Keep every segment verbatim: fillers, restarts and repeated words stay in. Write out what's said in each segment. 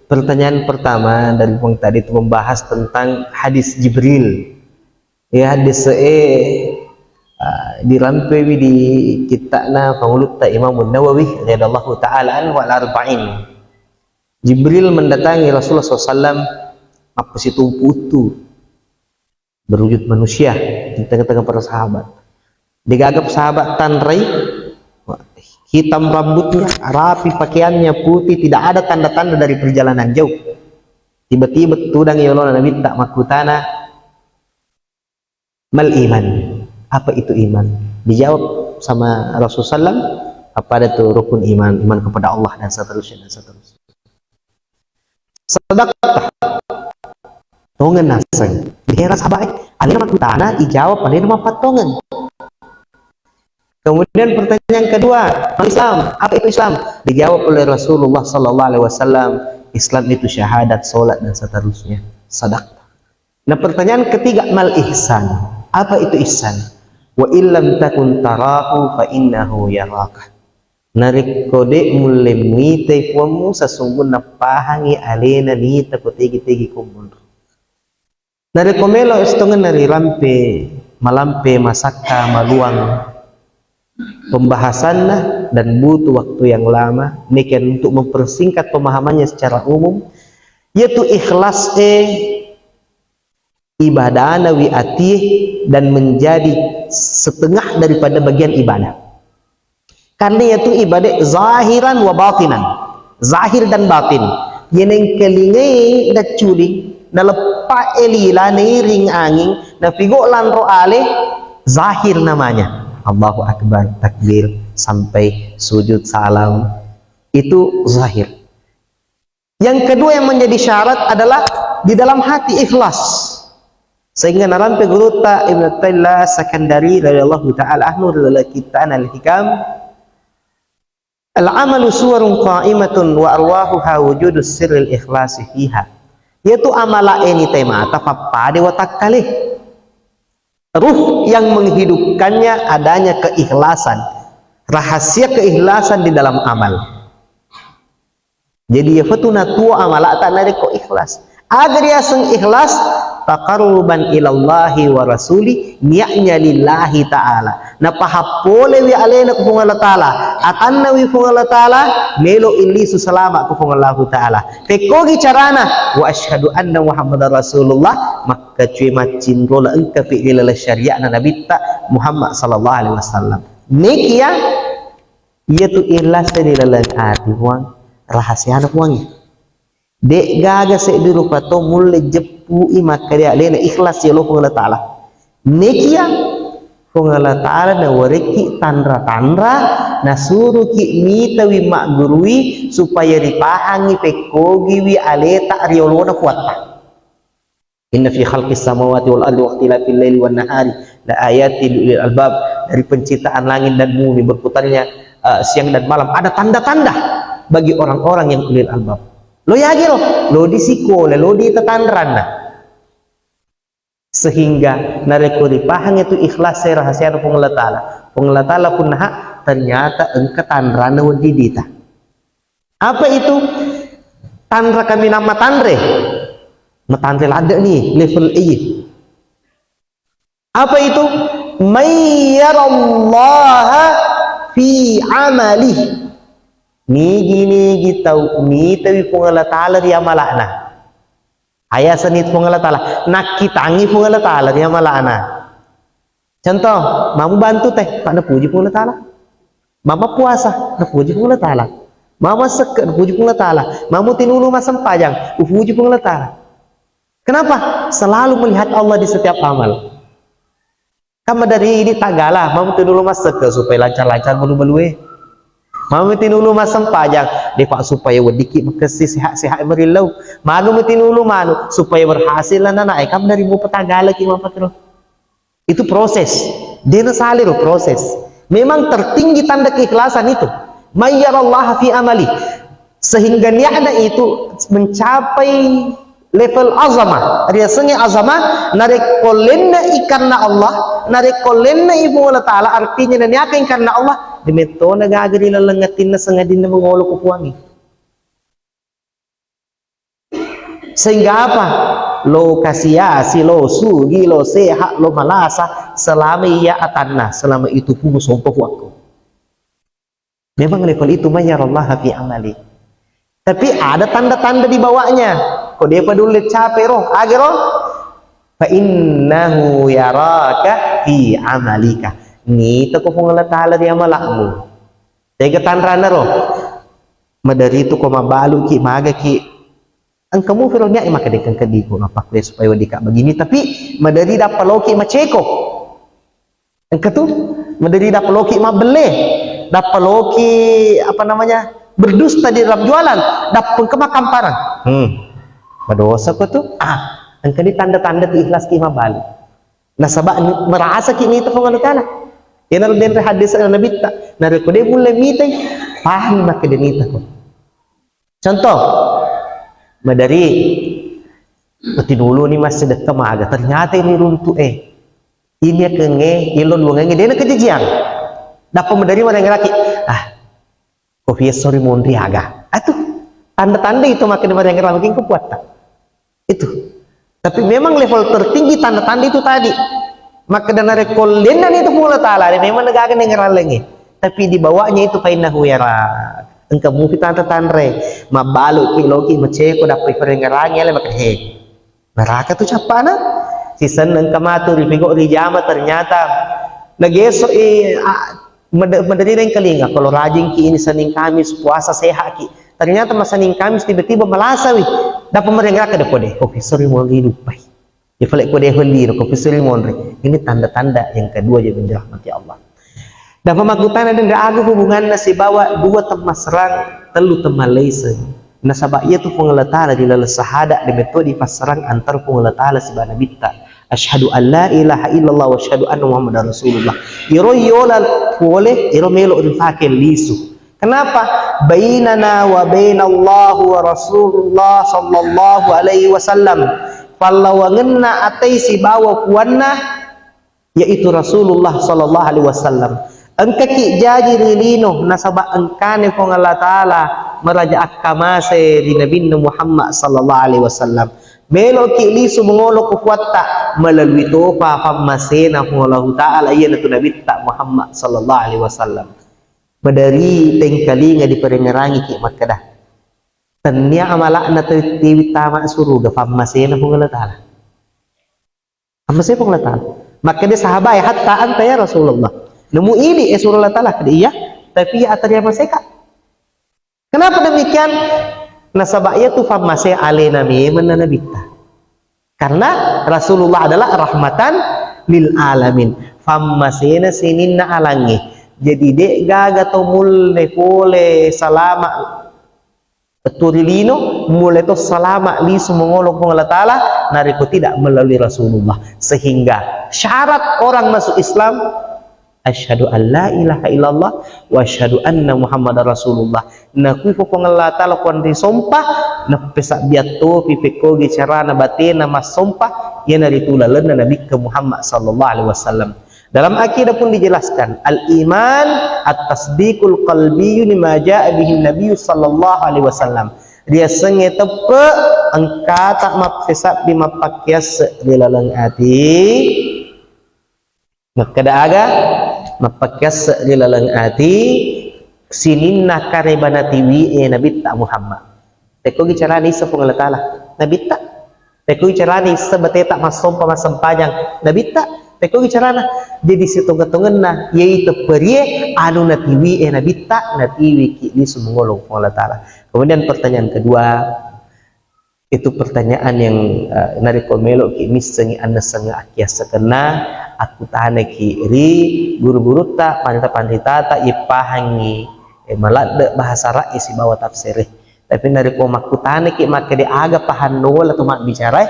Pertanyaan pertama dari Bung tadi itu membahas tentang hadis Jibril. Ya, hadis e, ah, dirampewi di kitta'na Pangulutta Imam Nawawi radhiyallahu ta'ala anhu, Al-Arba'in. Jibril mendatangi Rasulullah sallallahu alaihi wasallam mappasitumpu uttu, berwujud manusia di tengah-tengah para sahabat. Digaga sahabat tanrai, hitam rambutnya, rapi pakaiannya, putih, tidak ada tanda-tanda dari perjalanan jauh. Tiba-tiba tudang yolona Nabitta makkutana, "Mal iman?" Apa itu iman? Dijawab sama Rasulullah sallam, apa ada tuh rukun iman, iman kepada Allah dan seterusnya dan seterusnya. Sadaqta. Tongeng naseng. Dihera sahabat, alena makkutana, ijawab alena mappattongeng. Kemudian pertanyaan kedua, Islam, apa itu Islam? Dijawab oleh Rasulullah sallallahu alaihi wasallam, Islam itu syahadat, salat dan seterusnya. Sadaqta. Nah, pertanyaan ketiga, mal ihsan? Apa itu ihsan? Wa illam takun tarahu fa innahu yaraka. Narekko de' mulle muitai puammu, sesungguhnya pahangi alena nita ko tegi-tegi ko monro. Narekko melo estongenna rirampe, malampe, masakka, maluang pembahasanna dan butuh waktu yang lama, nekian untuk mempersingkat pemahamannya secara umum, yaitu ikhlas e ibadana wi atie dan menjadi setengah daripada bagian ibadah. Karena yaitu ibadah zahiran wa batinan, zahir dan batin. Yeneng kelingai dacculing, naleppa elila neiring angin, nafigo lanro ale, zahir namanya. Allahu Akbar, takbir, sampai sujud, salam. Itu zahir. Yang kedua yang menjadi syarat adalah di dalam hati ikhlas. Sehingga narampe gurutta Ibnu Athaillah Sakandari radhiyallahu ta'ala anhu ri laleng kitta'na Al-Hikam, "Al-amalu suwarun qa'imatun wa arwahuha wujudus sirril ikhlasi fiha." Yaitu amala e nitai mata pappada watakkale. Ruh yang menghidupkannya adanya keikhlasan. Rahasia keikhlasan di dalam amal. Jadi, iya fatu natuo amalata narekko ikhlas. Aga riaseng ikhlas? Taqarruban ilallahi wa rasuli, niatnya lillahi ta'ala. Napahappolewi alena ku Puang Allah Ta'ala, atannawi Puang Allah Ta'ala, melo illisu salama ku Puang Allahu Ta'ala. Pekkogi carana, wa asyhadu anna Muhammadar Rasulullah, makkacue maccinro la engkapi ri laleng syariatna Nabitta Muhammad sallallahu alaihi wasallam. Nekia, iyatu ikhlas ri laleng ati Puang, rahasiana Puangnge. De'gaga seddi rupa to mulle jeppui makkeda alena ikhlas yolo Puang Allah Ta'ala. Nekia Puang Allah Ta'ala nawarekki tanra-tanra, nasuruki mitawi maggurui supaya ripahangi pekkogiwi aleta riolona Puatta. Inna fi khalqis samawati wal ardi wa ikhtilafil laili wan nahari la ayatin li ulil albab. Dari penciptaan langit dan bumi, berputarnya, eh, siang dan malam, ada tanda-tanda bagi orang-orang yang ulil albab. Lo yagi lo, lo di sikole, lo di tetanranna. Sehingga narekko ripahang itu ikhlas saya rahasia Puang Allah Ta'ala. Puang Allah Ta'ala pun naha, ternyata engka tanranna wedding dita. Apa itu? Tanra kaminang matanre. Matanre ladde ni level iya. Apa itu? Mayyarallaha fi amali. Nigi-nigi tau mitawi Puang Allah Ta'ala ri amala'na. Ayasani Puang Allah Ta'ala. Nakkitangi Puang Allah Ta'ala ri amala'na. Contoh, mamu bantu teh, pak napuji Puang Allah Ta'ala. Mama puasa, napuji Puang Allah Ta'ala. Mama sekke, napuji Puang Allah Ta'ala. Mamu tinulu massempajang, upuji Puang Allah Ta'ala. Kenapa? Selalu melihat Allah di setiap amal. Kan dari ini tagala, mamu tinulu massekke supaya lancar-lancar balu-balue. Mamu tinulu massempajang, depak supaya weddikki makessi sehat-sehat merillau. Mamu tinulu manu supaya berhasil anak-anak. Eh, kan dari mu petagala ki mapatro. Itu proses. Dena saliro proses. Memang tertinggi tanda keikhlasan itu. Mayyarallaha fi amali. Sehingga niatna itu mencapai level azamah. Riasengnge azamah, narekko lenna i karena Allah, narekko lenna i Puang Allah Ta'ala, artinya naniakai karena Allah, demettona gaga ri laleng atinna sangadinna mengolo ku Puangnge. Sehingga apa? Lo kasiasi, lo sugi, lo sehat, lo malasa, selama iya atanna, selama itu pun sompa kuakku. Memang level itu, may yarallaha fi amali. Tapi ada tanda-tanda di bawahnya. Ko depa dulu cape ro, age ro? Fa innahu yaraka fi amalika. Nita ko Puang Allah Ta'ala ri amalakmu. Tega tanrana ro? Madari tu ko mabalu ki, maga ki. Engka mufi ro niat maka dekeng kediko, napakkuya supaya weddika begini. Tapi madari dappa loki maceko. Engka tu, maderi dappa loki mabbelle, dappa loki, apa namanya, berdusta di dalam jualan, dappa engka makkamparang. Hmm, madosa ko tu. Ah, engka ni tanda-tanda ti ikhlas ki mabbalu. Nasaba ni-, merasa ki mita Puang Allah Ta'ala. Iyana denre hadis Nabitta, narekko de mulle mitai, pahami makkeda mita ko. Contoh, maderi matinulu ni massedekka maga, ternyata ini runtu eh. Ini akengnge, illo duangengnge, dena kejajiang. Dappa maderi marengngeraki, ah, kopi esso ri monri aga. Atuh, tanda-tanda itu makkeda marengngerang mungkin kepuatta. Itu. Tapi memang level tertinggi tanda-tanda itu tadi. Makkeda narekko lennani itu Puang Allah Ta'ala, memang negaga nengngerang lengnge. Tapi di bawahnya itu fa innahu yara. Engka mufi tanda-tanda. Mabbalu ki loki maceko dappa iparengngerangi ale makkeda he. Neraka tu cappana. Sisenna engka matu ripigau rijama, ternyata nageso i, a, mede-, mederi engkalinga, kalau rajin ki ini Senin Kamis puasa sehat ki. Ternyata ma Senin Kamis tiba-tiba malasawi. Dappa marengngerang de kode. Kopi esso ri monri duppai. Ifale kode hondi ro kopi esso ri monri. Ini tanda-tanda yang kedua jadi dirahmati Allah. Dappa makkutana denre aga hubunganna sibawa dua temmasserang, tellu temmalleiseng. Nasaba iyatu Puang Allah Ta'ala di laleng sahada de metto dipasserang antara Puang Allah Ta'ala sibawa Nabitta. Asyhadu an la ilaha illallah wa asyhadu anna Muhammadar Rasulullah. Iro yola pole, iro melo rifake lisu. Kenapa? Bainana wa bainallahu wa Rasulullah sallallahu alaihi wasallam. Pallawangenna atai sibawa puanna, yaitu Rasulullah sallallahu alaihi wasallam. Engkaki jaji ri lino nasaba engkane Puang Allah Ta'ala maraja akkamase ri Nabinna Muhammad sallallahu alaihi wasallam. Meloki lisu mengolo ku puatta melalui topa fammasena Puang Allah Ta'ala, iyanatu Nabitta Muhammad sallallahu alaihi wasallam. Madari tengkalinga diparengngerangi ki makkeda, tennia amalakna tiwi tama suruga, fammasena Puang Allah Ta'ala. Fammasena Puang Allah Ta'ala. Makkeda sahabat, hatta anta ya Rasulullah. Nemu ini eh surah Allah Ta'ala, kede iya, tapi ya atari maseka. Kenapa demikian? Nasaba iyatu fammase alena memang na Nabitta. Karena Rasulullah adalah rahmatan lil alamin. Fammasena sininna alangnge. Jadi de gaga to mulle pole salama turi lino, mulle to salama lisu mengolo Puang Allah Ta'ala, narekko tidak melalui Rasulullah. Sehingga syarat orang masuk Islam, asyhadu an la ilaha illallah wa asyhadu anna Muhammadar Rasulullah. Nakui Puang Allah Ta'ala kuanre sompa, nappesabbiang topi pekkogi carana batena massompa, iyanaritu lalenna Nabikka Muhammad sallallahu alaihi wasallam. Dalam akidah pun dijelaskan, al-iman at-tasdiqul qalbiyyu lima jaa bihin nabiyyu sallallahu alaihi wasallam. Riasengnge teppe engkata mappesabbi mappakkiasse ri laleng ati. Makkeda aga? Mappakkiasse ri laleng ati sininna kareba natiwie Nabitta Muhammad. Tekkogi carana issa Puang Allah Ta'ala? Nabitta. Tekkogi carana issa bateta massompa massempajang? Nabitta. Tekkogi carana? Jadi sitonga-tongenna, yaitu perie anu natiwie Nabitta, natiwiki lisu mengolo Puang Allah Ta'ala. Kemudian pertanyaan kedua, itu pertanyaan yang, eh, narekko meloki missengi annasengnge akkiassekenna, akkutaneki ri guru-gurutta, panrita-panritata, ippahangi, eh, maladde bahasa Arab sibawa tafsir. Tapi narekko makkutaneki makkeda aga pahanna wala to mabbicara,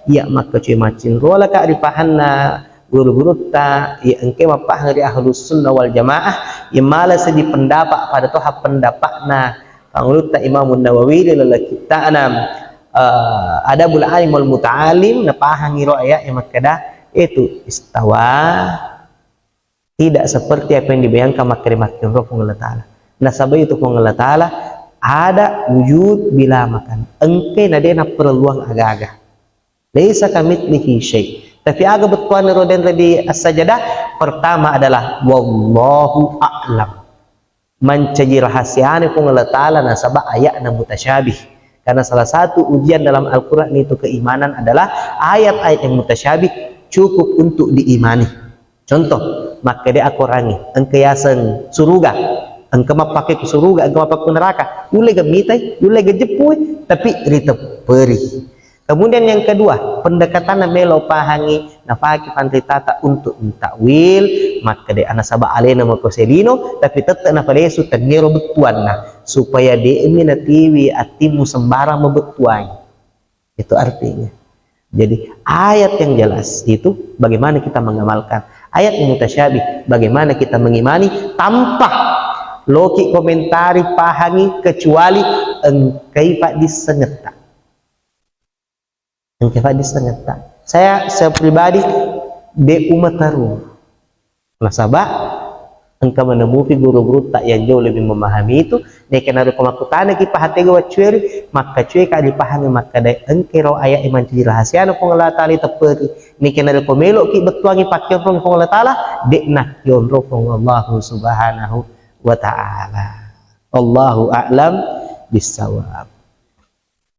iya makkecuali maccing rola ka ri pahanna guru-gurutta, iya engke mappahang ri Ahlus Sunnah wal Jamaah, iya mala seddi pendapat pada toha pendapatna Pangulutta Imam Nawawi ri laleng kitta'na, eh, Adabul Alim wal Muta'alim, napahangi ro ayat yang makkeda, itu istawa tidak seperti apa yang dibayangkan makkeda makkinro Puang Allah Ta'ala. Nasaba itu Puang Allah Ta'ala ada wujud bila makan. Engkai na de' napparelluang aga-aga. Laisa kamitslihi syai'. Tapi aga bettuanna ro denre di As-Sajadah? Pertama adalah wallahu a'lam. Mancaji rahasiana Puang Allah Ta'ala nasaba ayatna mutasyabih. Karena salah satu ujian dalam Al-Quran itu keimanan adalah ayat-ayat yang mutasyabih cukup untuk diimani. Contoh, makkeda akorangi, engka yaseng suruga, engka mappake ku suruga, engka mappake ku neraka. Ulle ga mitai, ulle ga jeppui, tapi ritepperi. Kemudian yang kedua, pendekatanna melo pahangi, napake panritata untuk mentakwil, makkeda anasaba alena mako selino, tapi tette napalesu tenniro bettuanna, supaya de'mi natiwi attimmu sembarang mabettuangi. Itu artinya. Jadi ayat yang jelas itu bagaimana kita mengamalkan. Ayat yang mutasyabih bagaimana kita mengimani tanpa loki komentari pahangi kecuali engkai paddissengetta. Engkai paddissengetta. Saya, saya pribadi de' umataru. Nasaba engka menemupi guru-gurutta yang jauh lebih memahami itu, nekenaro ko makkutanaki pahatega waccueri, makkacueka ripahami makkeda engkero ayat e mancaji rahasiana Puang Allah Ta'ala tepperi. Nekenaro ko meloki bettuangi pakkionrong Puang Allah Ta'ala, de' nakkionrong Puang Allah Subhanahu wa Ta'ala. Allahu a'lam bissawab.